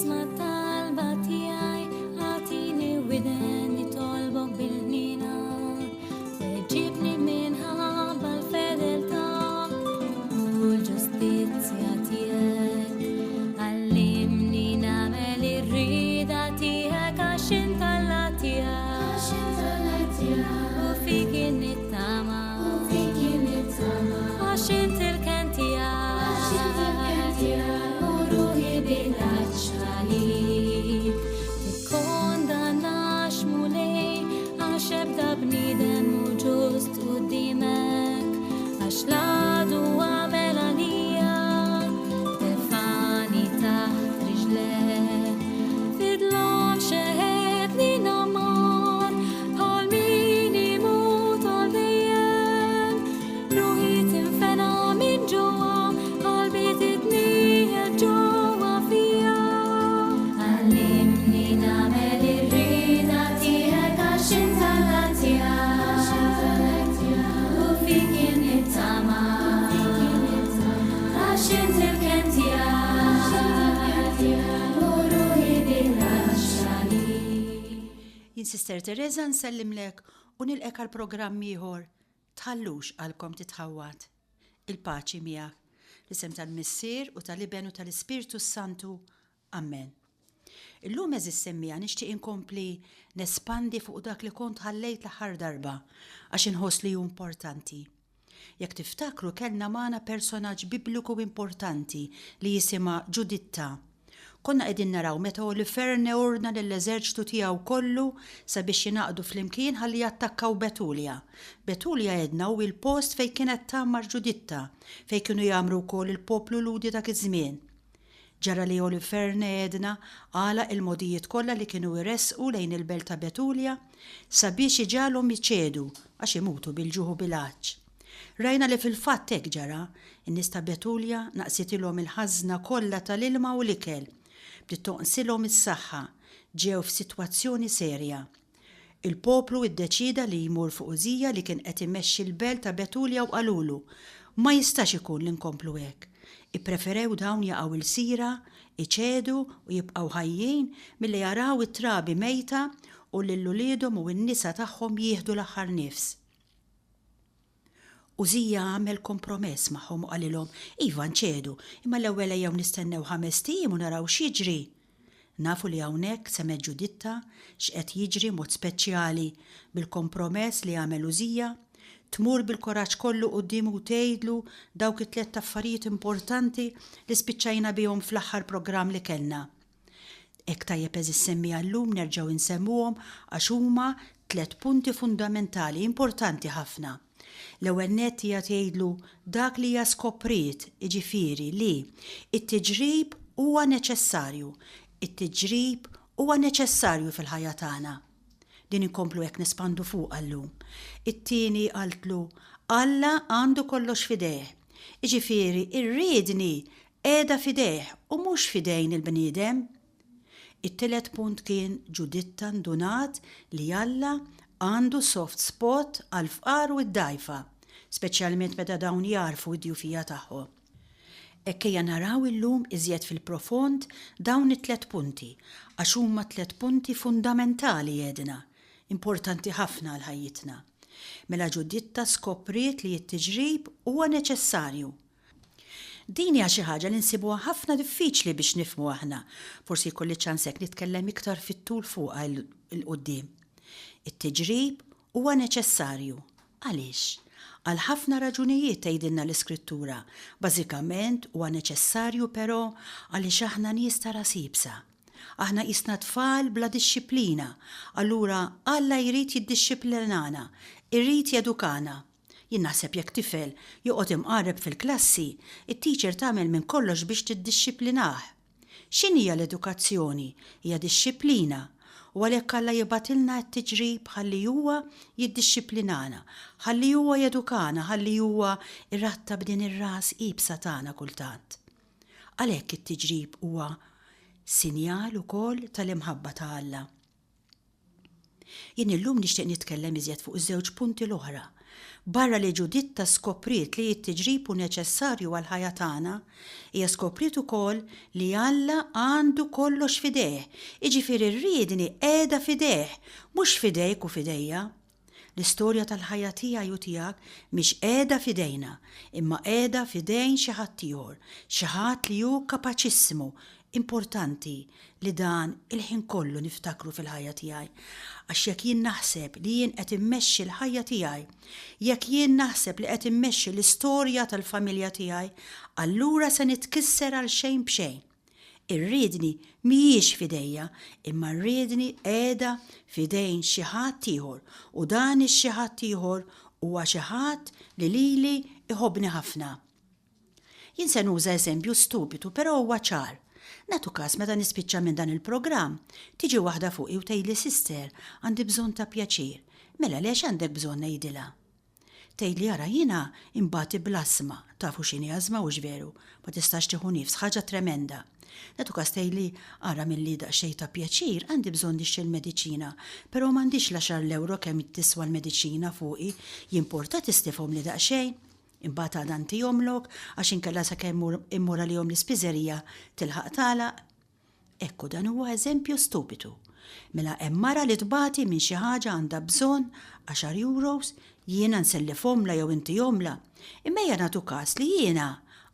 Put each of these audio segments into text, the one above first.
Isma' t-talba tiegħi, agħtini widen nitolbok bil-ħniena. Weġibni minħabba l-fedeltà u l-ġustizzja tiegħek. Għallimni nagħmel ir-rieda tiegħek għax int Alla tiegħi. U fik nittama. Għax int il-kenn tiegħi. U ruħi bil-għatx għalik. Tikkondannax Mulej għax ebda bniedem mhu ġust quddiemek. Għax l-għadu għamel għalija tefagħni taħt riġlejh. Fidlhom xeħetni namar bħal min imut għal dejjem. Ruħi tinfena minn ġewwa, qalbi titniegħed ġewwa fija. Għallimni nagħmel ir-rieda tiegħek għax int Alla tiegħi. U fik jien nittama. Għax int il-kenn tiegħi. U ruħi bil-għatx għalik. Jien Sister Teresa nsellimlek u nilqek għal programm ieħor Tħallux qalbkom titħawwad. Il-paċi miegħek. L-isem tal-Missier u tal-Iben u tal-Ispirtu s-Santu. Ammen. Illum għeżież semmiegħa nixtieq inkompli nespandi fuq dak li kont ħallejt l-aħħar darba għax inħoss li hu importanti. Jekk tiftakru kellna magħna personaġġ bibliku importanti li jisimha Ġuditta. Konna qegħdin naraw meta Oliferne ordna lill-eżerċtu tiegħu kollu sabiex jingħaqdu flimkien ħalli jattakkaw Betulja. Betulja għedna hu l-post fejn kienet tgħammar Ġuditta, fejn kienu jgħammru wkoll il-poplu Lhudi dak iż-żmien. Ġara li Oliferne għedna għalaq il-mogħdijiet kollha li kienu jressqu lejn il-belt ta' Betulja sabiex iġagħalhom iċedu għax imutu bil-ġuħ u bil-għatx. Rajna li fil-fatt hekk ġara, in-nies ta' Betulja naqsitilhom il-ħażna kollha tal-ilma u l-ikel. Bdiet tonqsilhom is-saħħa. Ġew f'sitwazzjoni serja. Il-poplu iddeċieda li jmur fuq Użija li kien qed imexxi l-belt ta' Betulja u qalulu, Ma jistax ikun li nkomplu hekk. Ippreferew dawn jaqgħu lsira, iċedu u jibqgħu ħajjin milli jaraw it-trabi mejta u lil uliedhom u n-nisa tagħhom jieħdu l-aħħar nifs. Użija għamel kompromess magħhom u qalilhom, Iva, nċedu, imma l-ewwel ejjew nistennew ħamest ijiem u naraw x'jiġri. Nafu li hawnhekk semgħet Ġuditta x'qed jiġri mod speċjali bil-kompromess li għamel Użija, tmur bil-kuraġġ kollu quddiemu u tgħidlu dawk it-tlett affarijiet importanti li spiċċajna bihom fl-aħħar programm li kellna. Hekk tajjeb għeżież semmiegħa llum nerġgħu nsemmuhom għax huma tlett punti fundamentali importanti ħafna. L-ewwel nett hija tgħidlu dak li hija skopriet, jiġifieri li t-tiġrib huwa neċessarju. It-tiġrib huwa neċessarju fil-ħajja tagħna. Din inkomplu hekk nespandu fuqha llum. It-tieni qaltlu Alla għandu kollox f'idejh. Jiġifieri rriedni Qiegħda f'idejh u mhux f'idejn il-bniedem. It-tielet punt kien Ġuditta ndunat li Alla għandu soft spot għall-fqar u d-dgħajfa, speċjalment meta dawn jagħrfu d-djufija tagħhom. Hekk ejja naraw illum iżjed fil-profond dawn it-tliet punti, għax huma tliet punti fundamentali għedna, importanti ħafna għal ħajjitna. Mela Ġuditta skopriet li t-tiġrib huwa neċessarju Din hija xi ħaġa li nsibuha ħafna diffiċli biex nifhmu aħna. Forsi jkolli ċans hekk nitkellem iktar fit-tul fuqha 'l quddiem. It-tiġrib huwa neċessarju. Għaliex? Għal ħafna raġunijiet tgħidilna l-Iskrittura. Bażikament huwa neċessarju però għaliex aħna nies ta' ras iebsa. Aħna qisna tfal bla dixxiplina. Allura Alla jrid jiddixxiplinana, irid jedukana. Jien naħseb jekk tifel joqgħod imqareb fil-klassi, it-teacher tagħmel minn kollox biex tiddixxiplinah. X'inhija l-edukazzjoni? Hija dixxiplina. U għalhekk Alla jibgħatilna t-tiġrib ħalli huwa jiddixxiplinana, ħalli huwa jedukana, ħalli huwa jrattab din ir-ras iebsa tagħna kultant. Għalhekk it-tiġrib huwa sinjal ukoll tal-imħabba ta' Alla. Jien illum nixtieq nitkellem iżjed fuq iż-żewġ punti l-oħra. Barra li Ġuditta skopriet li t-tiġrib hu neċessarju għall-ħajja tagħna, hija skopriet ukoll li Alla għandu kollox f'idejh, jiġifieri r-riedni qiegħda f'idejh, mhux f'idejk u f'idejja. L-istorja tal-ħajja tiegħi u tiegħek mhix qiegħda f'idejna, imma qiegħda f'idejn xi ħadd ieħor, xi ħadd li hu kapaċissimu Importanti li dan il-ħin kollu niftakru fil-ħajja tiegħi. Għax jekk jien naħseb li jien qed immexxi l-ħajja tiegħi, jekk jien naħseb li qed immexxi l-istorja tal-familja tiegħi, allura se nitkisser għal xejn b'xejn. Ir-riedni mhijiex f'idejja, imma r-riedni qiegħda f'idejn xi ħadd ieħor u dan ix-xi ħadd ieħor huwa xi ħadd li lili jħobbni ħafna. Jien se nuża eżempju stupidu però huwa ċar. Nagħtu każ meta nispiċċa minn dan il-programm, tiġi waħda fuqi u tgħidli sister għandi bżonn ta' pjaċir. Mela le x'għandek bżonn ngħidilha. Tgħidli ara jiena inbati bl-asma, tafu x'inhi asma hux veru, ma tistax tieħu nifs, ħaġa tremenda. Nagħtu każ tgħidli ara milli daqsxejn ta' pjaċir għandi bżonn nixtri l-mediċina, però m'għandix l-għaxar ewro kemm tiswa l-mediċina fuqi, jimporta tislifhomli daqsxejn? Imbagħad għada ntihomlok għax inkella sakemm immur għalihom l-ispiżerija tilħaq tagħlaq. Ekku dan huwa eżempju stupidu. Mela hemm mara li tbati minn xi ħaġa għandha bżonn għaxar euros, jiena nsellifhomlha jew intihomlha. Imma ejja nagħtu każ li jiena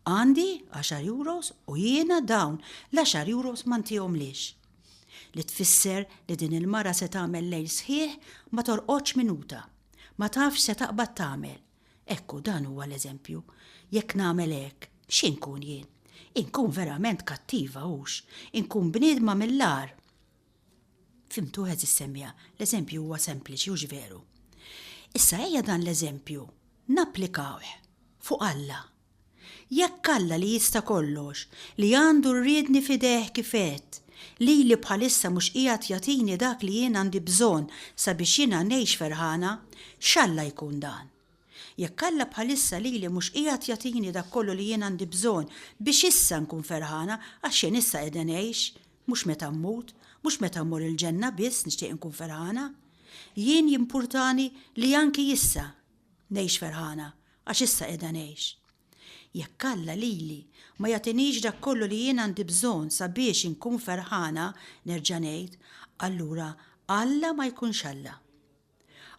għandi għaxar euros u jiena dawn l-għaxar euros ma ntihomlix. Li tfisser li din il-mara se tagħmel lejl sħiħ ma torqodx minuta. Ma tafx x'se taqbad tagħmel. Ekku, dan huwa l-eżempju. Jekk nagħmel hekk, xi nkun jien? Inkun verament kattiva, hux? Inkun bniedma mill-agħar. Fhimtu, għeżież semmiegħa? L-eżempju huwa sempliċi, hux veru? Issa ejja dan l-eżempju napplikawh fuq Alla. Jekk Alla li jista' kollox, li għandu r-riedni f'idejh kif għedt, lili bħalissa mhux qiegħed jagħtini dak li jien għandi bżonn sabiex jiena ngħix ferħana, x'Alla jkun dan? Jekk Alla bħalissa lili mhux qiegħed jagħtini dak kollu li jien għandi bżonn biex issa nkun ferħana, għax jien issa qiegħda ngħix, mhux meta mmut, mhux meta mmur il-ġenna biss nixtieq inkun ferħana. Jien jimpurtani li anki issa ngħix ferħana, Għax issa qiegħda ngħix. Jekk Alla lili ma jagħtinix dak kollu li jien għandi bżonn sabiex inkun ferħana, nerġa' ngħid, allura Alla ma jkunx Alla.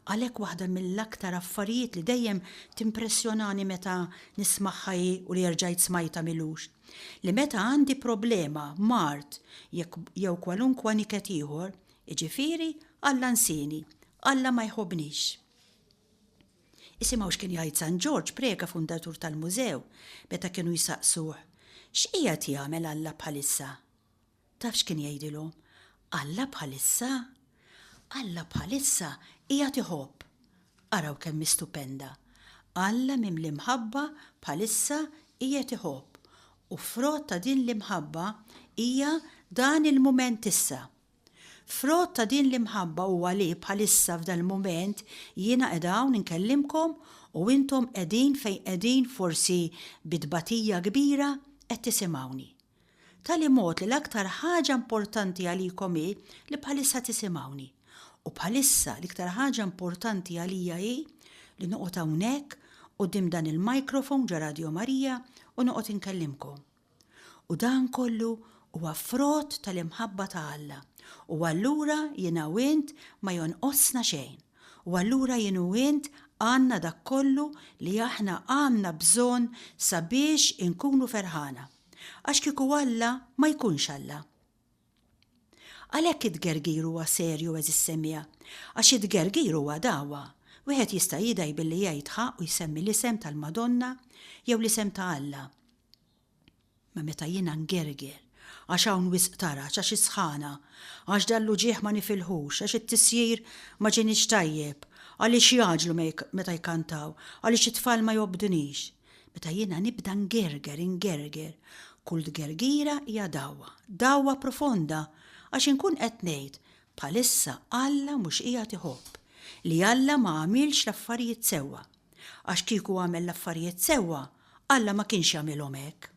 Għalhekk waħda mill-aktar affarijiet li dejjem timpressjonani meta nismagħha hi u li erġajt smajtha m'ilux, li meta għandi problema, mard, jekk jew kwalunkwa niket ieħor, jiġifieri Alla nsieni, Alla ma jħobbnix. Isimgħu x'kien jgħid San Ġorġ Preca fundatur tal-mużew meta kienu jsaqsuh, X'qiegħed jagħmel Alla bħalissa? Taf x'kien jgħidilhom? Alla bħalissa? Alla bħalissa qiegħed iħobb. Araw kemm hi stupenda. Alla mimli mħabba bħalissa qiegħed iħobb. U frott ta' din l-imħabba hija dan il-mument issa. Frott ta' din l-imħabba huwa li bħalissa f'dal-mument jiena qiegħda hawn inkellimkom u intom qegħdin fejn qegħdin forsi bi tbatija kbira qed tisimgħuni. Tali mod li l-aktar ħaġa importanti għalikom hi li bħalissa tisimgħuni. U bħalissa l-iktar ħaġa importanti għalija hi li noqgħod hawnhekk quddiem dan il-microphone ġo Radio Maria u noqgħod inkellimkom. U dan kollu huwa frott tal-imħabba ta' Alla. U allura jiena u int ma jonqosna xejn. U allura jien u int għandna dak kollu li aħna għandna bżonn sabiex inkunu ferħana. Għax kieku Alla ma jkunx Alla. Għalhekk it-tgergir huwa serju għeżież semmiegħa. Għax it-tgergir huwa dagħwa. Wieħed jista' jidgħi billi jgħid ħaqq u jsemmi l-isem tal-Madonna jew l-isem ta' Alla. Ma meta jiena ngerger, għax hawn wisq taraġ, għax is-sħana, għax dan l-uġigħ ma nifilħux, għax it-tisjir ma ġienix tajjeb, għaliex jgħaġġlu meta jkantaw, għaliex it-tfal ma jobdunix. Meta jiena nibda ngerger, ingerger, kull tgergira hija dagħwa, dagħwa profonda, għax inkun qed ngħid, bħalissa Alla mhux qiegħed iħobb, li Alla ma għamilx l-affarijiet sewwa. Għax kieku għamel l-affarijiet sewwa, Alla ma kienx jagħmilhom hekk.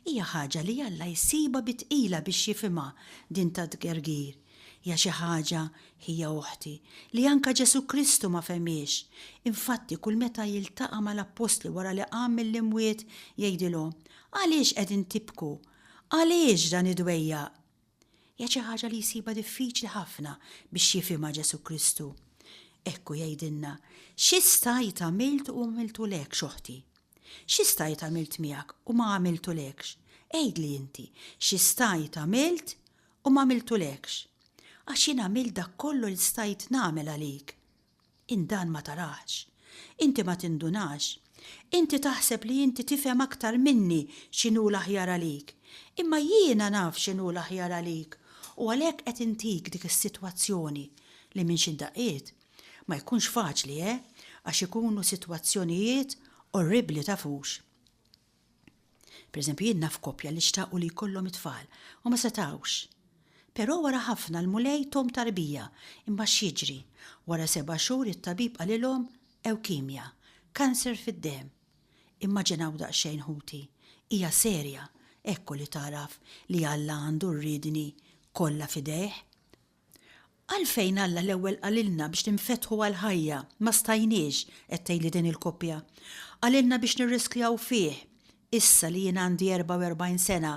Hija ħaġa li Alla jsibha bi tqila biex jifhimha din tat-tgergir. Hija xi ħaġa, ħija u oħti, li anke Ġesù Kristu ma fehmhiex. Infatti, kull meta jiltaqa' mal-appostli wara li qam mill-imwiet, jgħidilhom, Għaliex qegħdin tibku? Għaliex dan id-dwejjaq? Hija xi ħaġa li jsibha diffiċli ħafna biex jifhimha Ġesù Kristu. Hekk hu jgħidilna, Xi stajt għamilt u m'għamiltulekx, oħti? Xi stajt għamilt miegħek u ma għamiltulekx? Għidli inti, xi stajt għamilt u m'għamiltulekx? Għax jien għamilt dak kollu li stajt nagħmel għalik. Int dan ma tarahx. Inti ma tindunax. Inti taħseb li inti tifhem aktar minni x'inhu l-aħjar għalik. Imma jiena naf x'inhu l-aħjar għalik u għalhekk qed intik dik is-sitwazzjoni li minn xi daqqiet ma jkunx faċli, eh, għax ikunu sitwazzjonijiet orribbli tafux. Pereżempju, jien naf koppja li xtaqu li jkollhom it-tfal u ma setgħux. Però wara ħafna l-Mulej thom tarbija, imma x'jiġri? Wara seba' xhur it-tabib qalilhom ewkimja, cancer fid-demm. Immaġinaw daqsxejn ħuti, hija serja, hekk hu li tagħraf li Alla għandu r-riedni kollha f'idejh. Għalfejn Alla l-ewwel qalilna biex ninfetħu għall-ħajja, ma stajniex, qed tgħidli din il-koppja. Qalilna biex nirriskjaw fih. Issa li jien għandi 44 sena,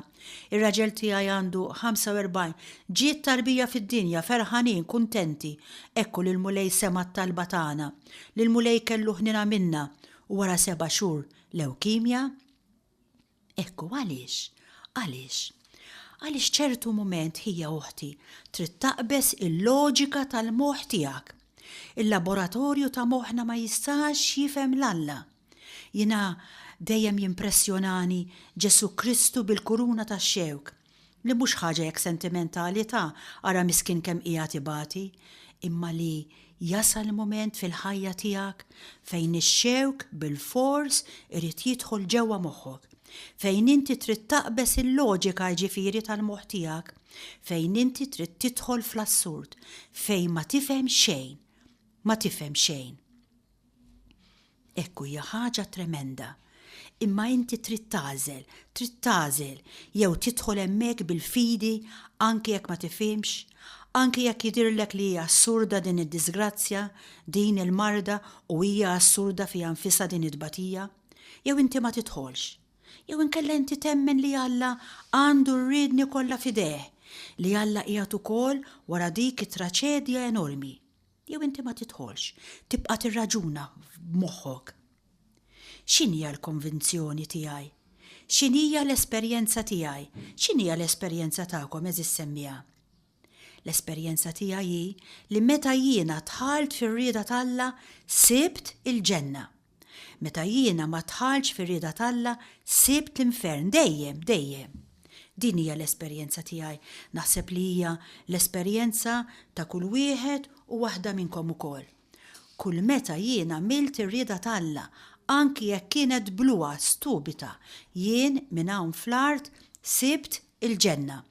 ir-raġel tiegħi għandu 45, ġiet tarbija fid-dinja, ferħanin, kuntenti. Hekk hu li l-Mulej sema' t-talba tagħna, li l-Mulej kellu ħniena minna u wara seba' xhur lewkimja, Ekku, għaliex? Għaliex? Għaliex ċertu mument, ħija oħti, trid taqbeż il-loġika tal-moħħ tiegħek. Il-laboratorju ta' moħħna ma jistax jifhem 'l Alla. Jiena dejjem jimpressjonani Ġesù Kristu bil-kuruna tax-xewk. Li mhux ħaġa hekk sentimentali ta' ara miskin kemm qiegħed ibati, imma li jasal mument fil-ħajja tiegħek fejn ix-xewk bilfors irid jidħol ġewwa moħħok, fejn inti trid taqbeż il-loġika jiġifieri tal-moħħ tiegħek, fejn inti trid tidħol fl-assurd, fejn ma tifhem xejn, ma tifhem xejn. Ekku hija ħaġa tremenda. Imma inti trid tagħżel, trid tagħżel jew tidħol hemmhekk bil-fidi anki jekk ma tifhimx, anki jekk jidhirlek li hija assurda din id-diżgrazzja, din il-marda u hija assurda fiha nfisha din it-tbatija, jew inti ma tidħolx. Jew inkella inti temmen li Alla għandu r-riedni kollha f'idejh, li Alla qiegħed ukoll wara dik it-traċedja enormi. Jew inti ma tidħolx, tibqa' tirraġuna b'moħħok. X'inhija l-konvinzjoni tiegħi? X'inhija l-esperjenza tiegħi? X'inhija l-esperjenza tagħkom għeżież semmiegħa? L-esperjenza tiegħi hi li meta jiena dħalt fir-rieda t'Alla sibt il-ġenna. Meta jiena ma dħaltx fir-rieda t'Alla, sibt l-infern, dejjem, dejjem. Din hija l-esperjenza tiegħi, naħseb li hija l-esperjenza ta' kull wieħed u waħda minnkom ukoll. Kull meta jien għamilt ir-rieda t'Alla, anki jekk kienet bluha stupida, jien minn hawn fl-art sibt il-ġenna.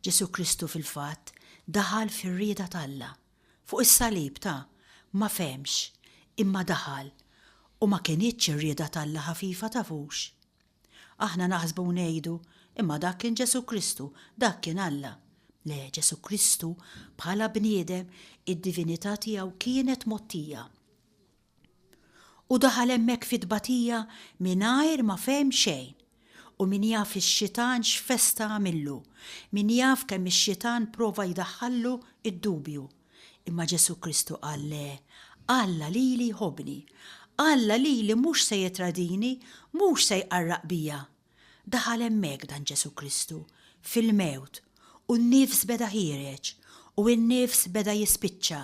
Ġesù Kristu fil-fatt daħal fir-rieda t'Alla. Fuq is-salib ta' ma fehmx, imma daħal. U ma kinitx ir-rieda t'Alla ħafifa tafux. Aħna naħsbu u ngħidu, imma dak kien Ġesù Kristu, dak kien Alla. Le, Ġesù Kristu bħala bniedem id-divinità tiegħu kienet mgħottija. U daħal hemmhekk fit-tbatija mingħajr ma fehem xejn. U min jaf ix-xitan x'festa għamillu, min jaf kemm ix-xitan prova jdaħħallu d-dubju. Imma Ġesù Kristu qal le, Alla lili jħobbni. Alla lili mhux se jittradini, mhux se jqarraq bija. Daħal hemmhekk dan Ġesù Kristu, fil-mewt, u n-nifs beda ħiereġ, u n-nifs beda jispiċċa.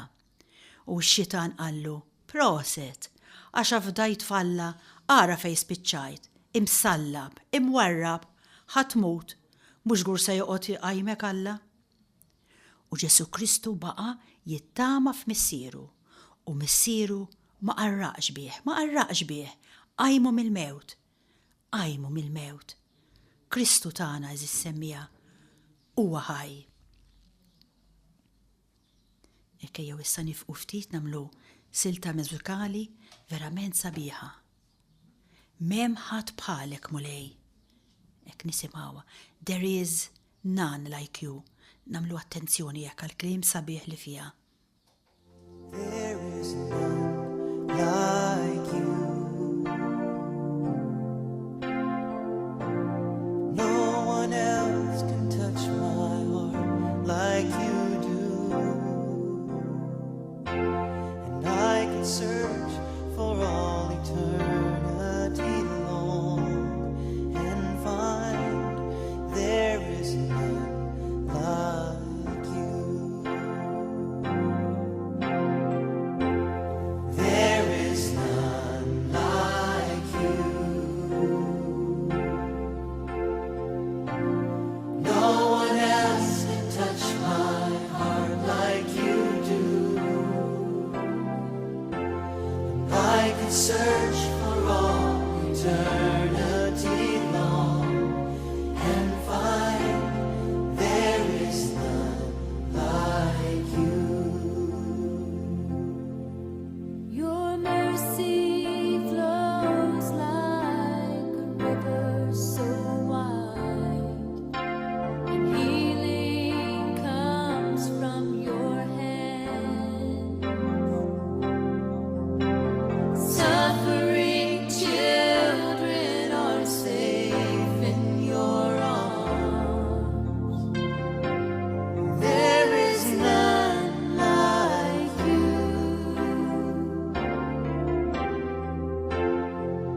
U x-xitan qallu, Proset! Għax afdajt f'Alla, ara fejn spiċċajt, imsallab, imwarrab, ħa tmut, mhux żgur se joqgħod iqajmek Alla? U Ġesù Kristu baqa' jittama f'Missieru, u Missieru ma qarraqx bih, ma qarraqx bih, qajmu mill-mewt, qajmu mill-mewt. Kristu tagħna, għeżież semmiegħa, huwa ħaj. Hekk ejjew issa nifqu ftit nagħmlu silta mużikali verament sabiħa. M'hemm ħadd bħalek Mulej. Hekk nisimgħuha. There is none like you. Nagħmlu attenzjoni hekk għall-kliem sabiħ li fiha. There is none like you. No one else can touch my heart like you do. And I can search for all eternity long and find there is none like you. There is none like you. No one else can touch my heart like you do. And I could search for all eternity long and find there is none like you. Your mercy flows like a river so wide, and healing comes from your hand. Suffering children are safe in your arms. There is none like you.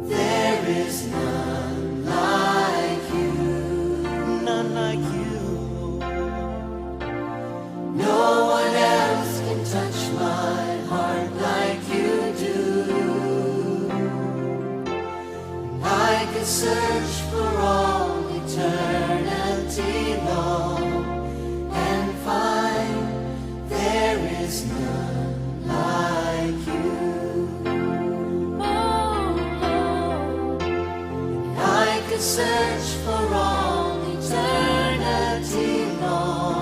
There is none like you, none like you. No one else can touch my heart like you do. I could search for all eternity long and find there is none like you. Oh Lord. I could search for all eternity long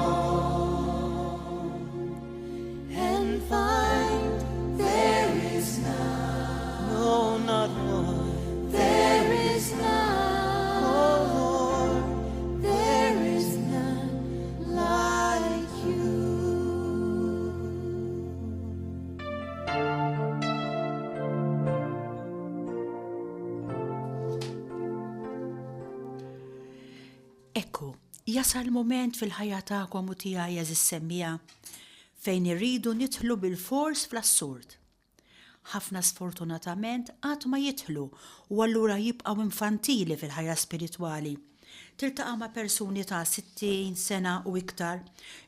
and find there is none, no, not one. There is none, Oh Lord, there is none like you. Ekku, jasal mument fil-ħajja tagħkom u tiegħi għeżież semmiegħa fejn irridu nidħlu bilfors fl-assurd. Ħafna sfortunatament qatt ma jidħlu u allura jibqgħu infantili fil-ħajja spiritwali. Tiltaqa' ma' persuni ta' 60 sena u iktar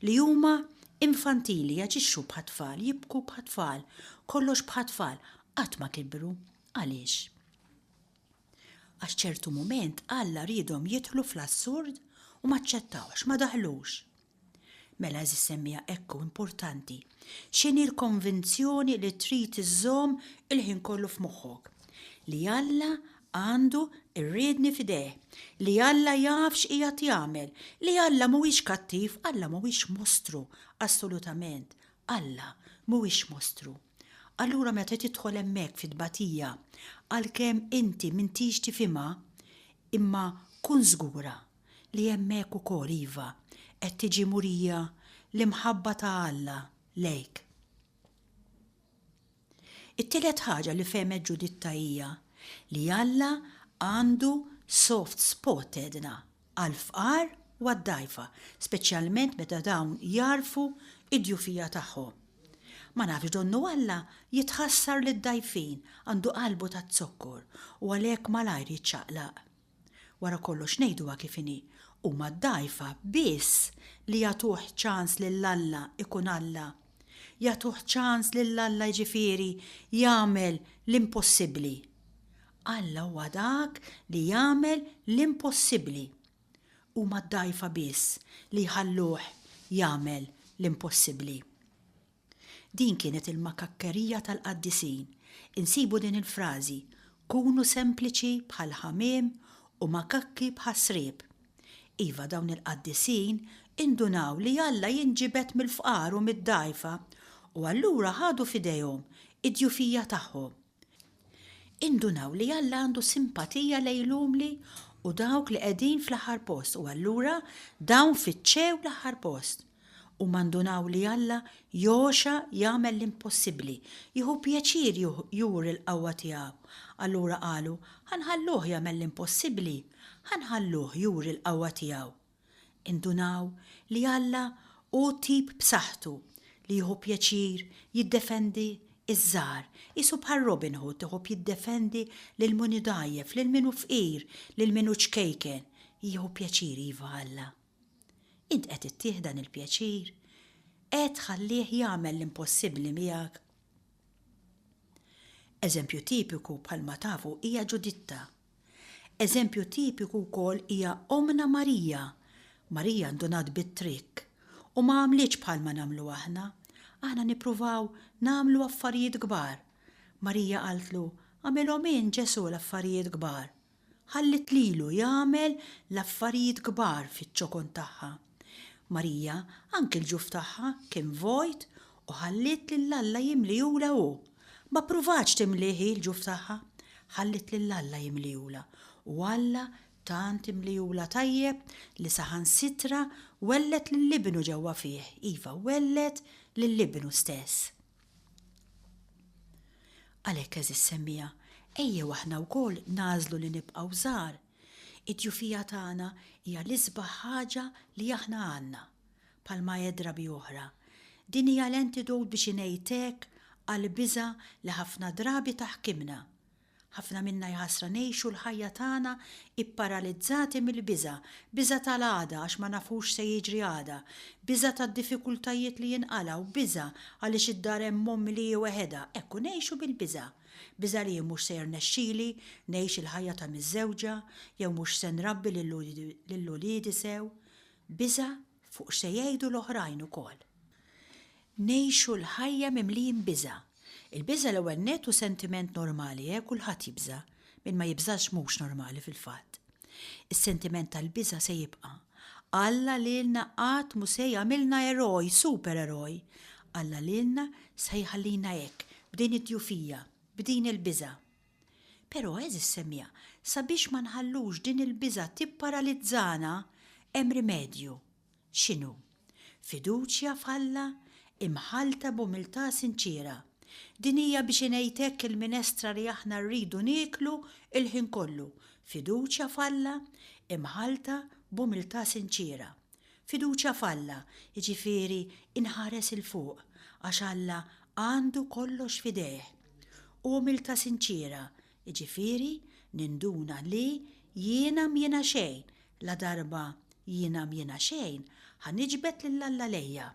li huma infantili, jaġixxu bħat-tfal, jibku bħat-tfal, kollox bħat-tfal, qatt ma kibru. Għaliex? Għax ċertu mument Alla riedhom jidħlu fl-assurd u m'aċċettawx, ma daħlux. Mela għeżież semmiegħa hekk hu importanti. X'inhi l-konvinzjoni li trid iżżomm il-ħin kollu f'moħħok? Li Alla għandu r-riedni f'idejh, li Alla jaf x'qiegħed jagħmel, li Alla mhuwiex kattiv, Alla mhuwiex mostru, assolutament, Alla mhuwiex mostru. Allura meta tidħol hemmhekk fit-tbatija, għalkemm inti m'intix tifhimha, imma kun żgura li hemmhekk ukoll, iva, qed tiġi murija l-imħabba ta' Alla lejk. It-tielet ħaġa li fehmet Ġuditta hija li Alla għandu soft spot għedna għall-fqar u għad-dgħajfa, speċjalment meta dawn jagħrfu d-djufija tagħhom. Ma nafx donnu Alla jitħassar lid-dgħajfin, għandu qalbu taz-zokkor u għalhekk malajr jiċċaqlaq. Wara kollox ngħiduha kif inhi, huma d-dgħajfa biss li jagħtuh ċans lil Alla jkun Alla. Jagħtuh ċans lil Alla jiġifieri jagħmel l-impossibbli. Alla huwa dak li jagħmel l-impossibbli. Huma d-dgħajfa biss li jħalluh jagħmel l-impossibbli. Din kienet il-makakkerija tal-qaddisin. Insibu din il-frażi, Kunu sempliċi bħall-ħamiem u makakki bħas-sriep. Iva dawn il-qaddisin indunaw li Alla jinġibed mill-fqar u mid-dgħajfa u allura ħadu f'idejhom id-djufija tagħhom. Indunaw li Alla għandu simpatija lejn l-umli u dawk li qegħdin fl-aħħar post u allura dawn fittxew l-aħħar post. Huma ndunaw li Alla jogħxa jagħmel l-impossibbli, jieħu pjaċir juri l-qawwa tiegħu. Allura qalu, Ħa nħalluh jagħmel l-impossibbli, ħa nħalluh juri l-qawwa tiegħu. Indunaw li Alla hu tip b'saħħtu li jieħu pjaċir jiddefendi ż-żgħar, qisu bħal Robin Hood iħobb jiddefendi lil min hu dgħajjef, lil min hu fqir, lil min hu ċkejken. Jieħu pjaċir iva Alla. Int qed ittih dan il-pjaċir? Qed tħallih jagħmel l-impossibbli miegħek? Eżempju tipiku bħalma tafu hija Ġuditta. Eżempju tipiku wkoll hija Ommna Marija. Marija ndunat bit-trikk u ma għamlitx bħalma nagħmlu aħna. Aħna nippruvaw nagħmlu affarijiet kbar. Marija qaltlu, Agħmilhom int Ġesù l-affarijiet kbar. Ħalliet lilu jagħmel l-affarijiet kbar fiċ-ċokon tagħha. Marija, anki l-ġuf tagħha kien vojt u ħalliet lil Alla jimlihulha hu. Ma ppruvatx timlih hi l-ġuf tagħha, ħalliet lil Alla jimlihulha. U Alla tant imlihulha tajjeb li saħansitra welled lil Ibnu ġewwa fih, iva, welled lil Ibnu stess. Għalhekk għeżież semmiegħa, ejjew aħna wkoll nagħżlu li nibqgħu żgħar. Id-djufija tagħna hija l-isbaħ ħaġa li aħna għandna. Bħalma għedt drabi oħra, din hija l-antidote biex ingħid hekk għall-biża' li ħafna drabi taħkimna. Ħafna minna jħassra ngħixu l-ħajja tagħna ipparalizzati mill-biża', biża' tal-għada għax ma nafux x'se jiġri għada, biża' tad-diffikultajiet li jinqalgħu, biża' għaliex id-dar hemm ommi li hi weħedha, hekk u ngħixu bil-biża'. Biża' li jien mhux se jirnexxili ngħix il-ħajja ta' miżżewġa jew mhux se nrabbi lil uliedi sew, biża' fuq x'se jgħidu l-oħrajn ukoll. Ngħixu l-ħajja mimlijin biża'. Il-biża' l-ewwel nett hu sentiment normali, eh, kulħadd jibża'. Min ma jibżax mhux normali fil-fatt. Is-sentiment tal-biża' se jibqa'. Alla lilna qatt mhu se jagħmilna eroj, super eroj. Alla lilna se jħallina hekk, b'din id-djufija, b'din il-biża'. Però, għeżież semmiegħa, sabiex ma nħallux din il-biża' tipparalizzana, hemm rimedju. X'inhu? Fiduċja f'Alla imħallta b'umiltà sinċiera. Din hija biex ingħid hekk il-minestra li aħna rridu nieklu l-ħin kollu, fiduċja f'Alla imħallta b'umiltà sinċiera. Fiduċja f'Alla, jiġifieri inħares 'il fuq, għax Alla għandu kollox f'idejh. U umiltà sinċiera, jiġifieri ninduna li jiena m'jiena xejn, ladarba jiena m'jiena xejn, ħa niġbed lil Alla lejja.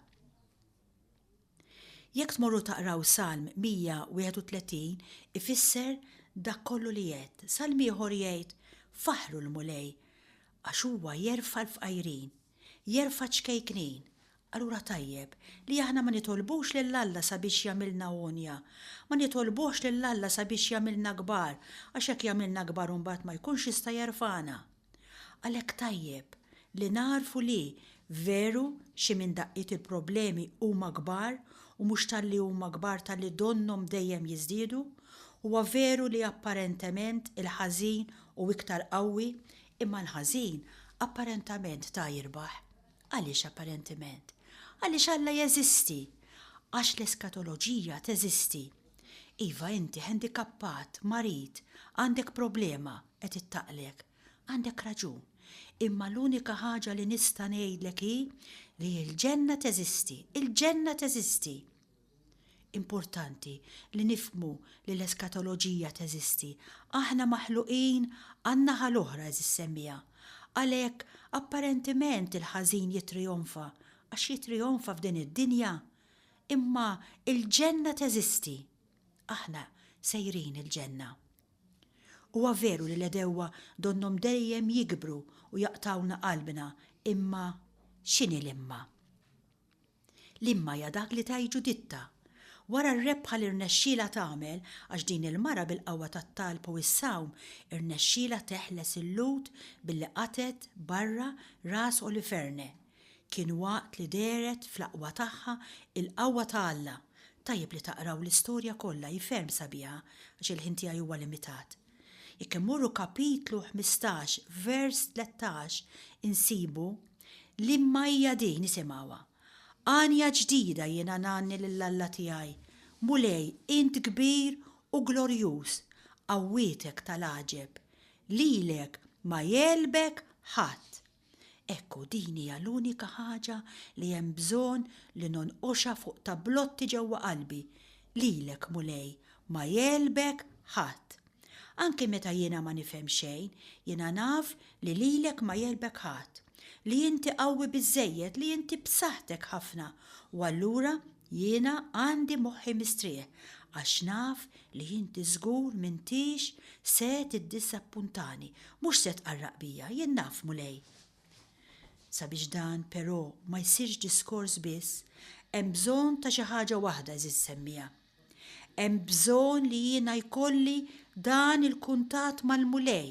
Jekk tmorru taqraw Salm 131 ifisser dak kollu li għedt. Salm ieħor jgħid, Faħħru l-Mulej, għax huwa jerfa' l-fqajrin, jerfa' ċ-ċkejknin. Allura tajjeb li aħna ma nitolbux lil Alla sabiex jagħmilna għonja, ma nitolbuhx lil Alla sabiex jagħmilna kbar, għax jekk jagħmilna kbar imbagħad ma jkunx jista' jerfagħna. Għalhekk tajjeb li nagħrfu li, veru, xi minn daqqiet il-problemi huma kbar u mhux talli huma kbar talli donnhom dejjem jiżdiedu. Huwa veru li apparentement il-ħażin hu iktar qawwi, imma l-ħażin apparentament ta jirbaħ. Għaliex apparentement? Għaliex Alla jeżisti! Għax l-eskatoloġija teżisti. Iva inti ħendikappat, marid, għandek problema, qed ittaqlek. Għandek raġun. Imma l-unika ħaġa li nista' ngħidlek hi li l-ġenna teżisti. Il-ġenna teżisti! Importanti li nifhmu li l-eskatoloġija teżisti. Aħna maħluqin għan-naħa l-oħra għeżież semmiegħa. Għalhekk, apparentement il-ħażin jittrijonfa, għax jittrijonfa f'din id-dinja. Imma l-ġenna teżisti. Aħna sejrin il-ġenna. Huwa veru li l-għedewwa donnhom dejjem jikbru u jaqtgħulna qalbna, imma x'inhi l-imma? L-imma hija dak li tgħid Ġuditta. Wara r-rebħa li rnexxielha tagħmel, għax din il-mara bil-qawwa tat-talb u s-sawm irnexxielha teħles il-Lhud billi qatgħet barra ras Oliferne. Kien waqt li dehret fl-aqwa tagħha il-qawwa ta' Alla. Tajjeb li taqraw l-istorja kollha, hi ferm sabiħa, għax il-ħin tiegħi huwa limitat. Jekk immorru kapitlu 15 vers 13 insibu L-imma hija din, isimgħuha. Għanja ġdida jiena ngħanni lil Alla tiegħi, Mulej, int kbir u glorjuż, qawwietek tal-għaġeb. Lilek ma jegħlbek ħadd. Ekku, din hija l-unika ħaġa li hemm bżonn li nonqoxha fuq tablotti ġewwa qalbi, Lilek, Mulej, ma jegħlbek ħadd. Anki meta jiena ma nifhem xejn, jiena naf li lilek ma jegħlbek ħadd, li inti qawwi biżżejjed, li inti b'saħħtek ħafna, u allura jiena għandi moħħi mistrieħ għax naf li inti żgur m'intix se tiddisappuntani, mhux se tqarraq bija, jien naf, Mulej. Sabiex dan, però, ma jsirx diskors biss, hemm bżonn ta' xi ħaġa waħda għeżież semmiegħa. Hemm bżonn li jiena jkolli dan il-kuntatt mal-Mulej.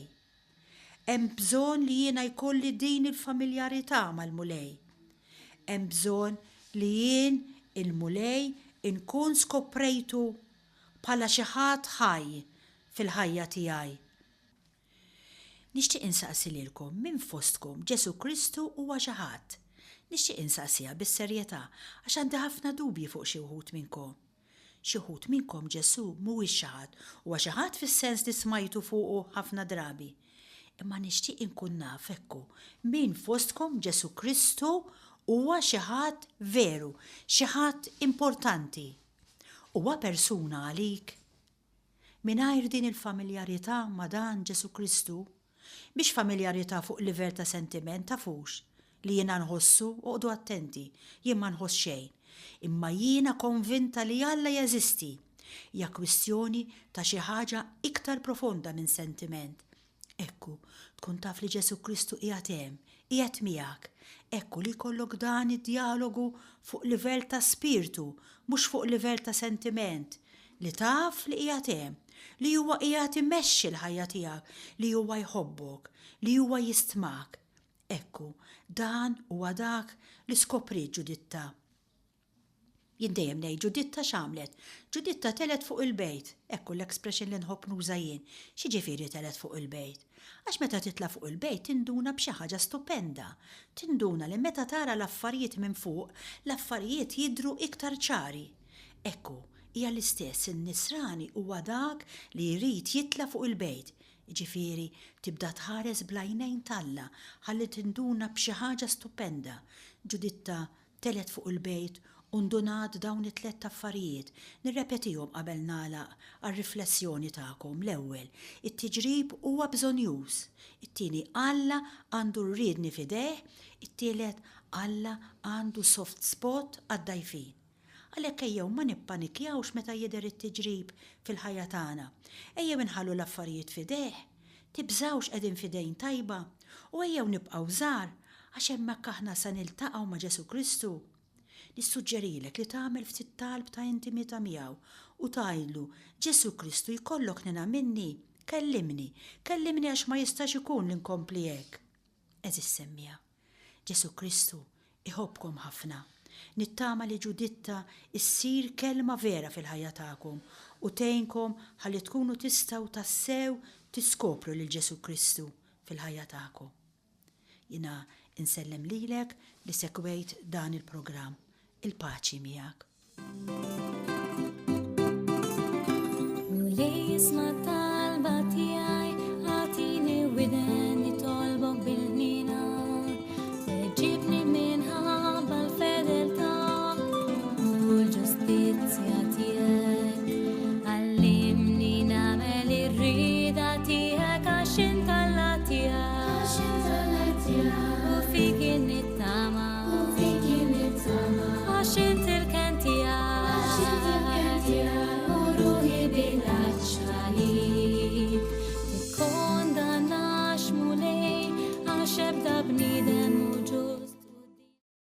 Hemm bżonn li jiena jkolli din il-familjarità mal-Mulej. Hemm bżonn li jien il-Mulej inkun skoprejtu bħala xi ħadd ħaj fil-ħajja tiegħi. Nixtieq insaqsi lilkom, min fostkom Ġesù Kristu huwa xi ħadd? Nixtieq insaqsiha bis-serjetà, għax għandi ħafna dubji fuq xi wħud minnkom. Xi wħud minnkom Ġesù mhuwiex xi ħadd, huwa xi ħadd fis-sens li smajtu fuqu ħafna drabi. Imma nixtieq inkun naf, ekku, min fostkom Ġesù Kristu huwa xi ħadd veru, xi ħadd importanti. Huwa persuna għalik? Mingħajr din il-familjarità ma' dan Ġesù Kristu, mhix familjarità fuq livell ta' sentiment, tafux, li jiena nħossu, oqogħdu attenti, jien ma nħoss xejn, imma jiena konvinta li Alla jeżisti, hija kwistjoni ta' xi ħaġa iktar profonda minn sentiment, Ekku, tkun taf li Ġesù Kristu qiegħed hemm, qiegħed miegħek. Ekku li jkollok dan id-djalogu fuq livell ta' spirtu, mhux fuq livell ta' sentiment, li taf li qiegħed hemm, li huwa qiegħed imexxi l-ħajja tiegħek, li huwa jħobbok, li huwa jistmak. Ekku, dan huwa dak li skopriet Ġuditta. Jien dejjem ngħid Ġuditta x'għamlet? Ġuditta telgħet fuq il-bejt. Hekk hu l-expression li nħobb nuża jien. X'jiġifieri telgħet fuq il-bejt? Għax meta titla' fuq il-bejt tinduna b'xi ħaġa stupenda. Tinduna li meta tara l-affarijiet minn fuq, l-affarijiet jidhru iktar ċari. Hekk hu, hija l-istess, in-nisrani huwa dak li jrid jitla' fuq il-bejt. Jiġifieri, tibda tħares bl-għajnejn t'Alla ħalli tinduna b'xi ħaġa stupenda. Ġuditta Telgħet fuq il-bejt u ndunat dawn it-tlett affarijiet. Nirrepetihom qabel nagħlaq għar-riflessjoni tagħkom. L-ewwel, it-tiġrib huwa bżonnjuż. It-tieni, Alla għandu r-riedni f'idejh. It-tielet, Alla għandu soft spot għad-dgħajfin. Għalhekk ejjew ma nippanikjawx meta jidher it-tiġrib fil-ħajja tagħna. Ejjew inħallu l-affarijiet f'idejh. Tibżgħux qegħdin f'idejn tajba u ejjew nibqgħu żgħar għax hemmhekk aħna se niltaqgħu ma' Ġesù Kristu. Nissuġġerilek li tagħmel ftit talb ta' intimità miegħu u tgħidlu, Ġesù Kristu jkollok hniena minni? Kellimni, kellimni għax ma jistax ikun li nkompli hekk. Għeżież semmiegħa, Ġesù Kristu iħobbkom ħafna. Nittama li Ġuditta ssir kelma vera fil-ħajja tagħkom u tgħinkom ħalli tkunu tistgħu tassew tiskopru lil Ġesù Kristu fil-ħajja tagħkom. Jiena nsellem lilek li segwejt dan il-programm. Il-paċi miegħek. Mulej isma' talba tiegħi, agħtini widen nitolbok bil-ħniena. Weġibni minħabba l-fedeltà u l-ġustizzja tiegħek. Għallimni nagħmel ir-rieda tiegħek għax int Alla tiegħi. Għax int Alla tiegħi. U fik nittama. U fik nittama. Għax int il-kenn tiegħi. Għax int il-kenn tiegħi.